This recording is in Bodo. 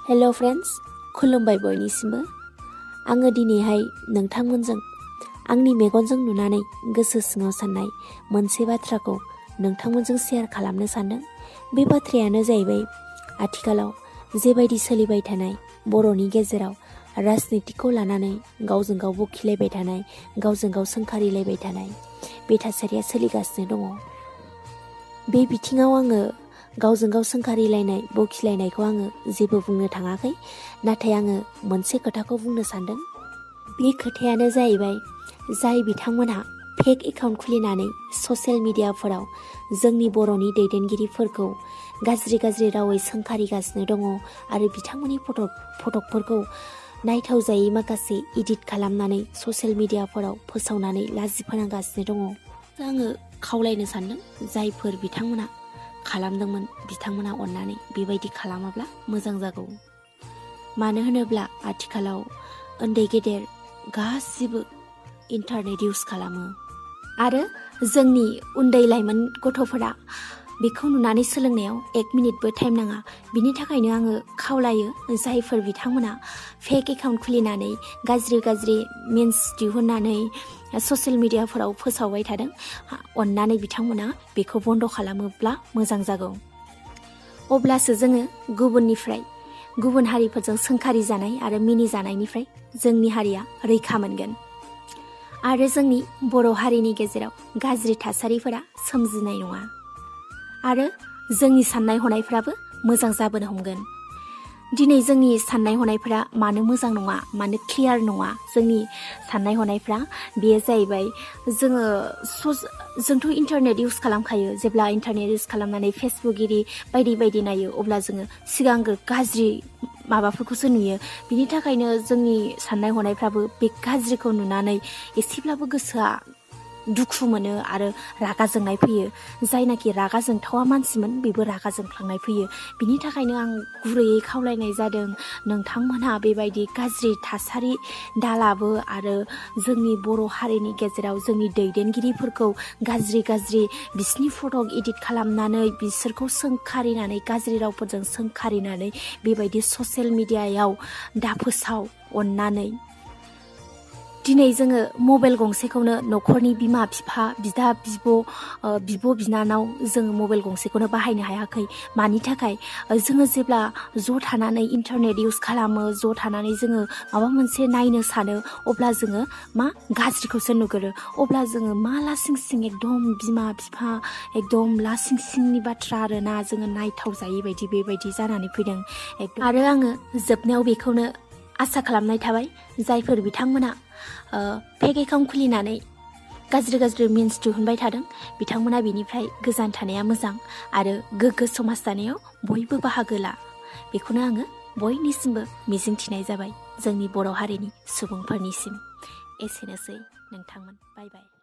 हेल' फ्रेन्ड्स, खुलुमबाय बयनिसिमबो। आङो दिनैहाय नोंथांमोनजों आंनि मेगनजों नुनानै गोसो सिङाव साननाय मोनसे बाथ्राखौ नोंथांमोनजों शेयार खालामनो सानदों। बे बाथ्रायानो जाहैबाय आथिखालाव जेबायदि सोलिबाय थानाय बर'नि गेजेराव राजनितिखौ लानानै गावजों गाव बखिलायबाय थानाय, गावजों गाव सोंखारिलायबाय थानाय बे थासारिया सोलिगासिनो दङ। बे बिथिङाव आङो गावजों गाव सोंखारिलायनाय बखिलायनायखौ आङो जेबो बुंनो थाङाखै, नाथाय आङो मोनसे खोथाखौ बुंनो सानदों। बे खोथायानो जाहैबाय जाय बिथांमोनहा फेक एकाउन्ट खुलिनानै ससियेल मिडियाफोराव जोंनि बर'नि दैदेनगिरिफोरखौ गाज्रि गाज्रि रावै सोंखारिगासिनो दङ आरो बिथांमोननि फटकफोरखौ नायथावजायै माखासे इडिट खालामनानै ससियेल मिडियाफोराव फोसावनानै लाजि फोनांगासिनो दङ। आङो खावलायनो सानदों, जायफोर बिथांमोना खालामदोंमोन बिथांमोना अननानै बेबायदि खालामाब्ला मोजां जागौ। मानो होनोब्ला आथिखालाव उन्दै गेदेर गासिबो इन्टारनेट इउज खालामो आरो जोंनि उन्दै लाइमोन गथ'फोरा बेखौ नुनानै सोलोंनायाव 1 मिनिटबो टाइम नाङा। बिनि थाखायनो आङो खावलायो, जायफोर बिथांमोना फेक एकाउन्ट खुलिनानै गाज्रि गाज्रि मिन्स दिहुननानै ससियेल मिडियाफोराव फोसावबाय थादों, अननानै बिथांमोना बेखौ बन्द' खालामोब्ला मोजां जागौ। अब्लासो जोङो गुबुन हारिफोरजों सोंखारि जानाय आरो मिनिजानायनिफ्राय जोंनि हारिया रैखा मोनगोन आरो जोंनि बर' हारिनि गेजेराव गाज्रि थासारिफोरा सोमजिनाय नङा आरो जोंनि साननाय हनायफ्राबो मोजां जाबोनो हमगोन। दिनै जोंनि साननाय हनायफ्रा मानो मोजां नङा, मानो क्लियार नङा जोंनि साननाय हनायफ्रा, बेयो जाहैबाय जोंथ' इन्टारनेट इउज खालामखायो। जेब्ला इन्टारनेट इउज खालामनानै फेसबुक इरि बायदि नायो, अब्ला जोङो सिगांग्रो गाज्रि माबाफोरखौसो नुयो। बिनि थाखायनो जोंनि साननाय हनायफ्राबो बे गाज्रिखौ नुनानै एसेब्लाबो गोसोआ दुखु मोनो आरो रागा जोंनाय फैयो। जायनाखि रागा जोंथावा मानसिमोन बेबो रागा जोंफ्लांनाय फैयो। बिनि थाखायनो आं गुरैयै खावलायनाय जादों, नोंथांमोनहा बेबायदि गाज्रि थासारि दालाबो आरो जोंनि बर' हारिनि गेजेराव जोंनि दैदेनगिरिफोरखौ गाज्रि बिसिनि फटक इडिट खालामनानै बिसोरखौ सोंखारिनानै गाज्रि रावफोरजों सोंखारिनानै बेबायदि ससियेल मिडियायाव दाफोसाव अननानै। दिनै जोङो मबाइल गंसेखौनो न'खरनि बिमा बिफा, बिदा बिब' बिनानाव जोङो मबाइल गंसेखौनो बाहायनो हायाखै। मानि थाखाय? जोङो जेब्ला ज' थानानै इन्टारनेट इउज खालामो, ज' थानानै जोङो माबा मोनसे नायनो सानो, अब्ला जोङो गाज्रिखौसो नुगोरो। अब्ला जोङो लासिं सिं एकदम बिमा बिफा एकदम लासिं सिंनि बाथ्रा आरोना, जोङो नायथाव जायै बायदि बेबायदि जानानै फैदों। आरो आङो जोबनायाव बेखौनो आसा खालामनाय थाबाय, जायफोर बिथांमोना फेक एकाउन्ट खुलिनानै गाज्रि मिन्स दिहुनबाय थादों, बिथांमोना बिनिफ्राय गोजान थानाया मोजां आरो गोग्गो समाज दानायाव बयबो बाहागो ला। बेखौनो आङो बयनिसिमबो मिजिंथिनाय जाबाय, जोंनि बर' हारिनि सुबुंफोरनिसिम। एसेनोसै नोंथांमोन, बाय बाय।